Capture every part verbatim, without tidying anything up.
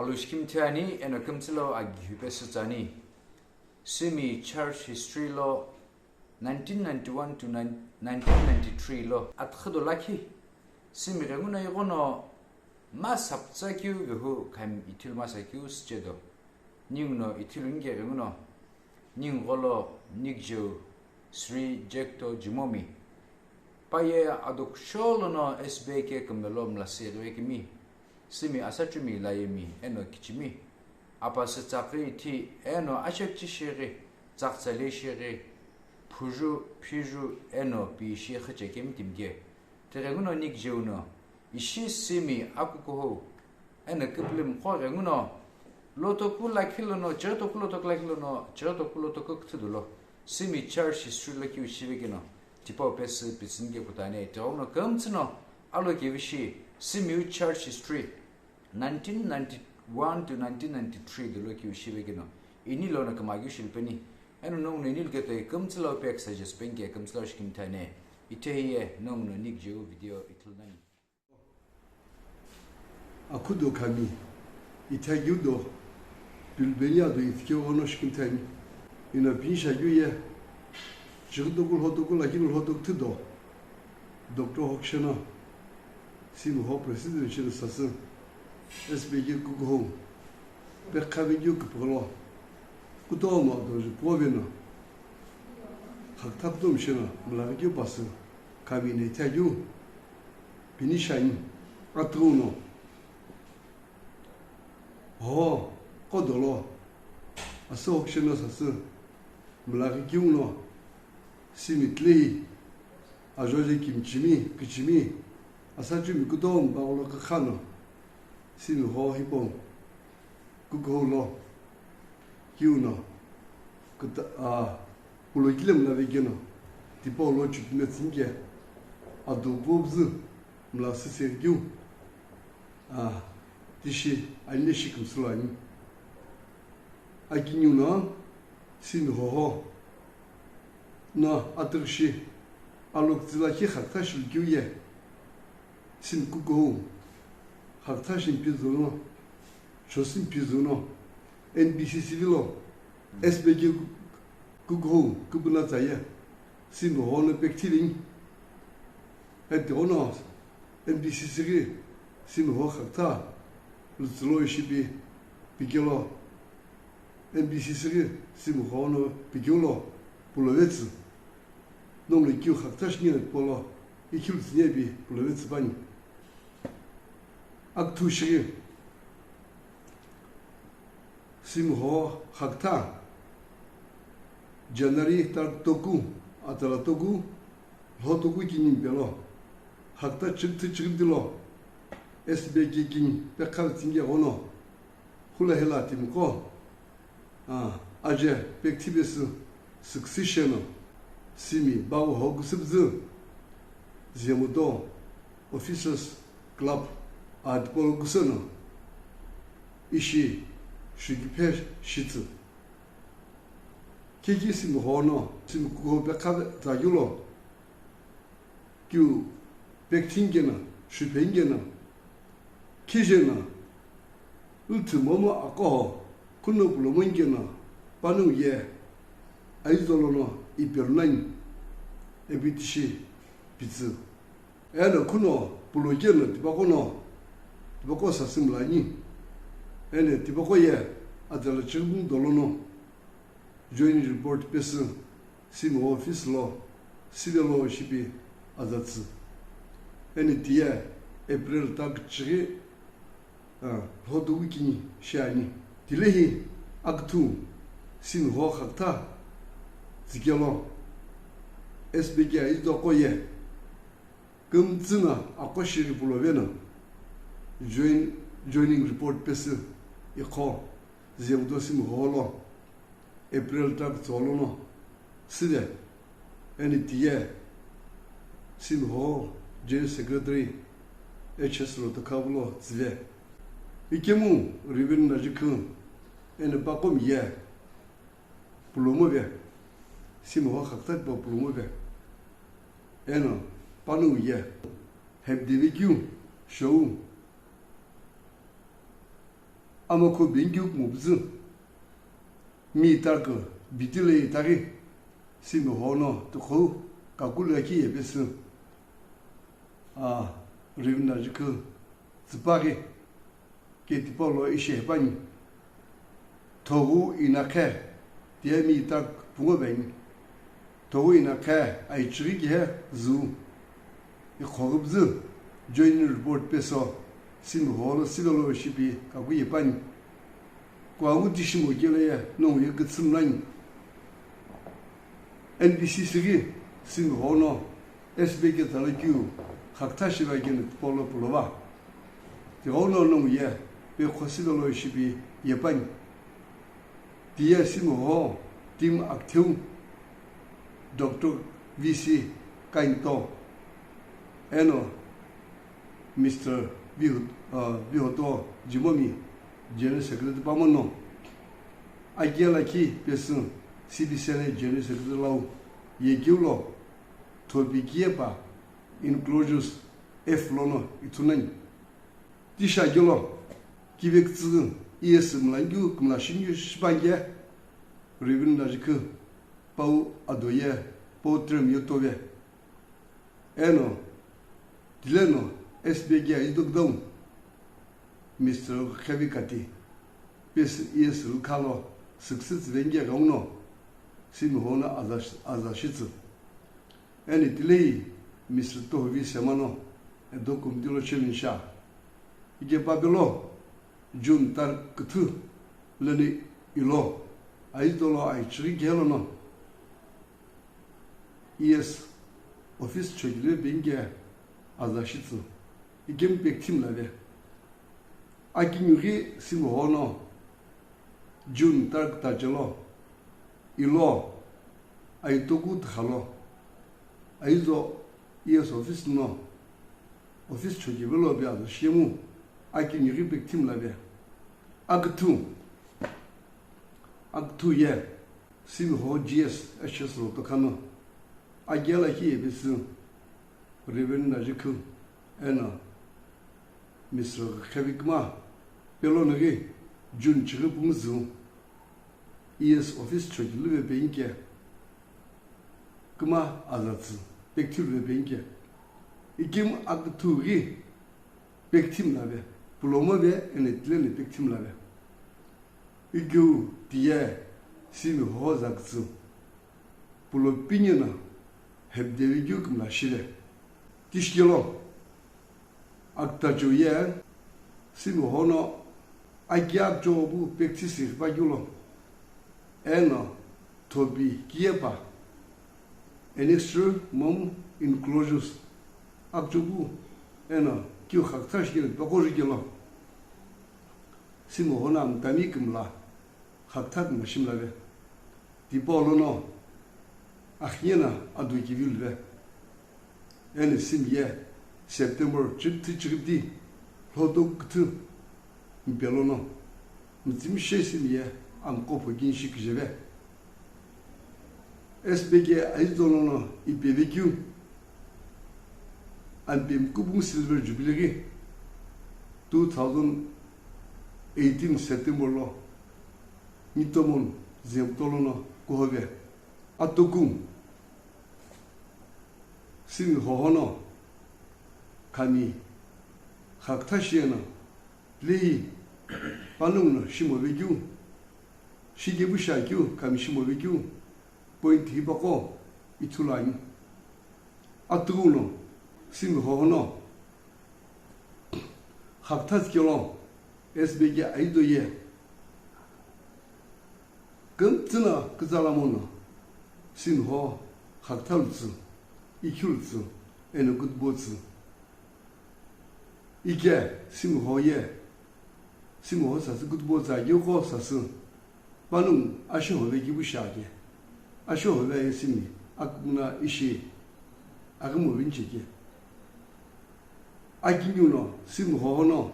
Alu shikimthi ani eno kümtsü lo agihu pesü tsü ani. Sümi church history lo nineteen ninety-one to nine- nineteen ninety-three lo atkhido lakhi Sümi ghenguno ighono ma saptsa keu vehu khami ithilu masa keu süchedo. Ninguno ithilu nike ghenguno, ningu lo Nikjeu Sri Jekto Jimomi. Paye adokusho lono S B K kümelo mlasi ghive kimi, Sümi asachumi layemi eno kichimi. Apasü tsakhi ithi eno ashekchi sheghi, tsaktsale sheghi, phuju, phiju eno pishi khichekemi timike. Tighenguno Nikjeu no, ishi Sümi akukuhou, eno küpülümqo ghenguno, lotoku lakhi lono, chiritoku lotoku lakhi lono, chiritoku lotoku küthüdulo, Sümi church history lo kiu shive keno, tipau pesü pitsünike kutane, tighenguno kümtsü no, alo kevishi, Sümiu church history, nineteen ninety-one to nineteen ninety-three dolo kiu shive keno, ini lono kümaghiu shilpeni, eno nonguno ini luketoi kümtsü lo pek suggest penike kümtsü lo shikimthi ani, ithehiye nonguno Nikjeu video ithulu nani. Akhudo khami, ithaghiu do, pilbeni ado ifikeu ono shikimthi ani. Ino pinisha keu ye, chighidoku lhotoku lakhi lhotoku thüdo, Doctor Hoksheno, Sümiho president shino sasü, S B K kukuhou, pekha vekeu küpügholo, kutomo ado ju kuo veno, khakthap tom shino, mlaghi keu pasü, khami ne ithaghiu, pinisha ani, atughuno. Ho, qo dolo, asü Hoksheno sasü, mlaghi keu no, Sümi tilehi, ajoje kimichimi, kichimi, asachumi kutomo bagholo kükhano, Sümiho hipau, kukuhou lo, keu no, küta-, a, pulo kile mla vekeno, tipau lo chutme tsünike, ado kuo püzü, mla süse keu, a, tishi, ani shi kümsü lo ani. Akiniu no, Sümi hoho, no, atüghshi, alokütsü lakhi khakthashilu keu ye, Sümi kukuhou, khakthashilu pizuno, chosümi pizuno, N B C C vilo, S B K kukuhou, küpüna tsaye, Sümiho no pekthilini, eti ono, N B C C ghi Sümiho khaktha, lutsülo ishipi, pikelo, N B C C ghi Sümiho no pikeulo, pulo vetsü. Nonguno kiu khakthashinie polo, ikhilu tsüniepi pulo vetsü pani. Akuthu shighi, Sümiho khaktha, January tarikh toku, atala toku, lhotoku kini pelo, khaktha chighi thü chighi dilo, S B K kini pekha tsünike ghono, Khula hela timiqo, a, aje pekthi pesü succession no, Sümi bawu ho küsüpüzü, Zhemudo Officers Club, a, tipau küsü no, ishi shukiphe shitsü. Khikhi Sümiho no, Sümi kukuhou pekha tsa keu lo, kiu pekthi nike no, shuphe nike no, khije no, luthü momu aqo ho, khuno pulomo nike no, panongu ye, aizo lono ipe lunani, ipi tishi pitsü. Eno khuno pulo keno tipaqo no, tipaqo sasü mlani. Eno tipaqo ye, atala chighi dolo no, joint report pesü, Sümi office lo, side lo shipi azatsü. Eno tiye April tarikh chighi, a, lhotoku kini shiani. Tilehi akuthu Sümiho khaktha tsikelo, S B K aizo aqo ye, kümtsü no aqo shighi pulo veno, join-, joining report pesü iqo, Zhemudo Sümiho lo, April tarikh tsügholo no, side, eno tiye, Sümiho General Secretary, H S Lotokhavu lo tsüve. Ikemu Reverend Najikhun, eno paqomi ye, pulomo ve, Sümiho khaktha tipau pulomo ve, eno panongu ye, hepdeve keu, shou, Amokhu bengikeu kumopüzü, mi itaghi bitile itaghi, Simiho no tukhou kakulu akhi yepesü, a, Reverend Najikhu tsüpaghi ketipa lo ishi hepani. Thoghu inakhe, tiye mi itaghi pungu veni. Thoghu inakhe, aichighi kihe zuu. Ikhoghi püzü, joining report peso, Simiho lo sivelo shipi kaku yepani. Kuawu tishimo kele ye, nongu ye kütsü mlani. N B C C ghi Simiho no S B K tsala keu khakütha shiva keno tipau lo pulova. Tighenguno nongu ye pe khosilo lo shipi yepani. Tiye Simiho team aktheu Doctor V C Kainto eno Mister Vihu-, uh, Vihoto Jimomi, General Secretary pamono, Akia lakhi pesü C B C N A General Secretary lau yekeu lo, thopi kiyepa enclosures F lono ithunani. Tisha kelo, kivekütsü E S mlangikeu kümla shingikeu shipanke, Reverend Najikhu, pau ado ye, pau term ye tove. Eno, tileno S B K aito küdaun, Mister Khevi Kati, pesü E S lukha lo, süküsü tsüvengike ghenguno, Simiho no aza, aza shitsü. Eno tilei Mister Tohovi Semano, edo committee lo chairman sha. Ike papelo, June tarikh küthü leni ilo, aito lo aichighi kihe lono, E S office chokile bengike aza shitsü, ikemu pekthim lave. Akingu ghi Simiho no June tarikh tache lo, ilo, aito ku tükhalo, aizo E S office no, office chokivelo pe aza shiyemu, akingu ghi pekthim lave. Aküthü, aküthü ye, Simiho G S H S lo tokhano, Akia lakhi yepesü Reverend Najikhu eno Mister Khevikuma, pelo naghi June chighi pungu zuu E S office chokilu ve pengike, küma azatsü, pekthilve pengike. Ikemu aküthü ghi pekthim lave, puloma ve eno tileno pekthim lave. Ikeu tiye Simiho zakütsü, pulo pinyi no hepdevekeu kümla shive. Tishikelo, akütachiu ye Simiho no Akia akchopu practice ghipakeu lo, eno thopi kiyepa annexure momu enclosures akchopu eno keu khakütha shikelo peko jukelo, Simiho no amtami kümla khakütha kümla shimlave. Tipau lono axiyena ado kiviluve. Eno Simi ye September chiküthü chiküpdi lhoto küthü mpe lono mütsümishei Simi ye amqo pho kini shi kijeve. S B K aizo lono ipevekeu ampe mkubung silver jubilee ghi two thousand eighteen September lo Nitomon Zemto lono kuhove. Atoku Simiho no khami khakütha shiyeno, lehi panongu no shimovekeu, shikepu shiakeu khami shimovekeu point hipaqo ithulu ani. Atoku no Simiho no khakütha tsikelo S B K aido ye kümtsü no küzalamo no Simiho khakütha lutsü, ikhilutsü, eno kütübo tsü. Ike Simiho ye, Simiho sasü kütübo tsü akeu qo sasü panongu ashiho vekipu shiake. Ashiho ve aye Simi akümna ishi aghimo vinicheke. Akingu no Simiho no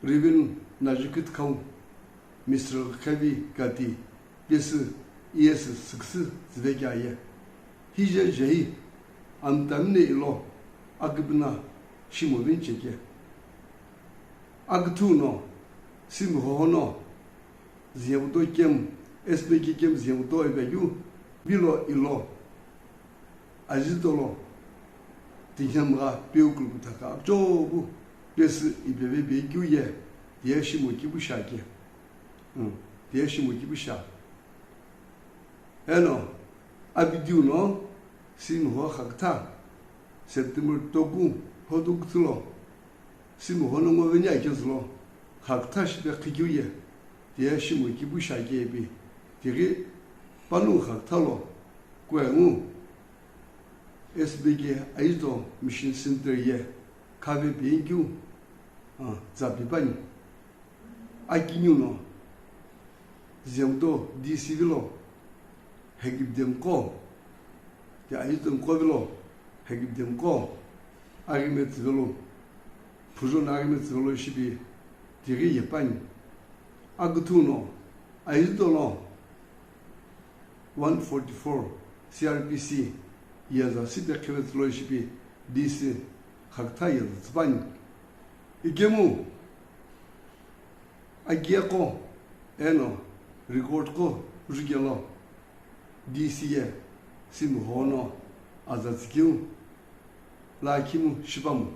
Reverend Najikhu Tkhau, Mister Khevi Kati, pesü E S süküsü tsüvekea ye. Hije jehi amtamine ilo aküpüna shimo vinicheke. Aküthü no, Simi hoho no, Zunheboto camp, S P K camp Zunheboto ipi akeu, vilo ilo, Azütolo, Tinhemgha peu kulukuthaka, aküchou pu, pesü ipeve pe keu ye, tiye shimo kipu shi ake. Hmm, tiye shimo kipu shi. Eno, abidiu no, Simi hoho Khakütha, September toku, hotu küthü lo, Simi hoho no ngo veni akeu zülo, Khakütha shipe khikeu ye, tiye shimo kipu shi ake ipi, tighi panongu Khakütha lo, kuengu, S B K Azüto Mission Center ye, khave pe keu, ah, tsa pi pani. Akiniu no, Zunheboto D C vilo, Hekipdemqo, ti Azütongqo vilo, Hekipdemqo, aghime tsüvelo, phujo no aghime tsüvelo shipi, tighi ye pani. Aküthü no, Azütolo, one forty-four C R P C, yeza sipe khivetsülo shipi, D C, Khakütha yeza tsüpani. Ikemu, Akiyeqo eno record qo jukelo D C ye Simi hoho no aza tsükeu lakhimu shipamu?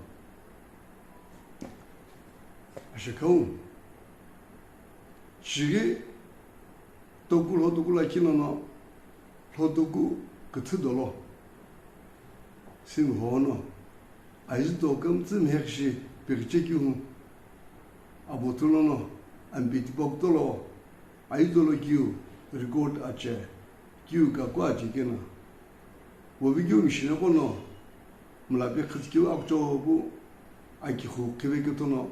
Ashekau. Chighi toku lhotoku lakhi lono lhotoku küthü dolo Simi hoho no Azüto kümtsü mheghishi pighiche keu hu, abo thulono ampe tipau kutolo Azütolo keu record ache, keu kaku ache keno, wovi keu mishine qo no mla pe khütsü keu aküchou pu akixu khive keu thono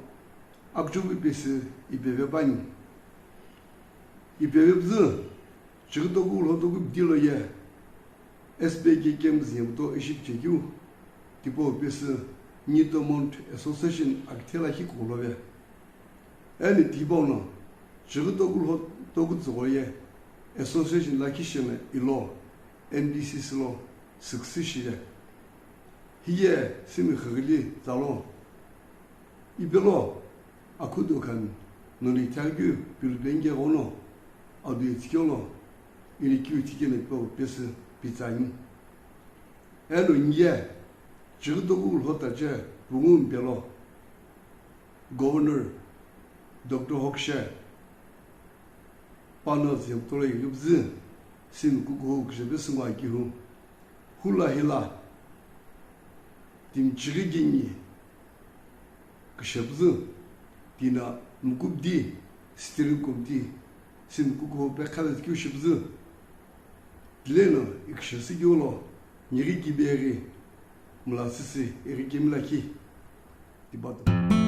aküchou pu pesü ipeve pani. Ipeve püzü, chighi toku lhotoku bidi lo ye, S P K camp Zunheboto ishi pichekeu, tipau pesü Nito Mount Association akithe lakhi kulo ve. Eno tipau no, chighi toku lhotoku tsügho ye, association lakhi shena ilo, N D C C lo, süküsü shive. Hiye Simi xüghili tsalo. Ipelo, akhudo khan noli ithaghi keu pilu penge ghono, adu ithikelo, ili kiu ithikeno ipau pesü pitsani. Eno niye, chighi toku lhotache pungu mpelo, Governor Doctor Hokshe, pano Zunheboto lo ighi püzü, Simi kukuho kije pesü ngo akihu. Hula hila, timi chighi kini, kishepüzü, tina mukupdi, steering committee, Simi kukuho pe khavetsu keu shipüzü, tileno ikishesü keu lo, nighi kibeghi, mla süsü, ighi kemi lakhi, tibato.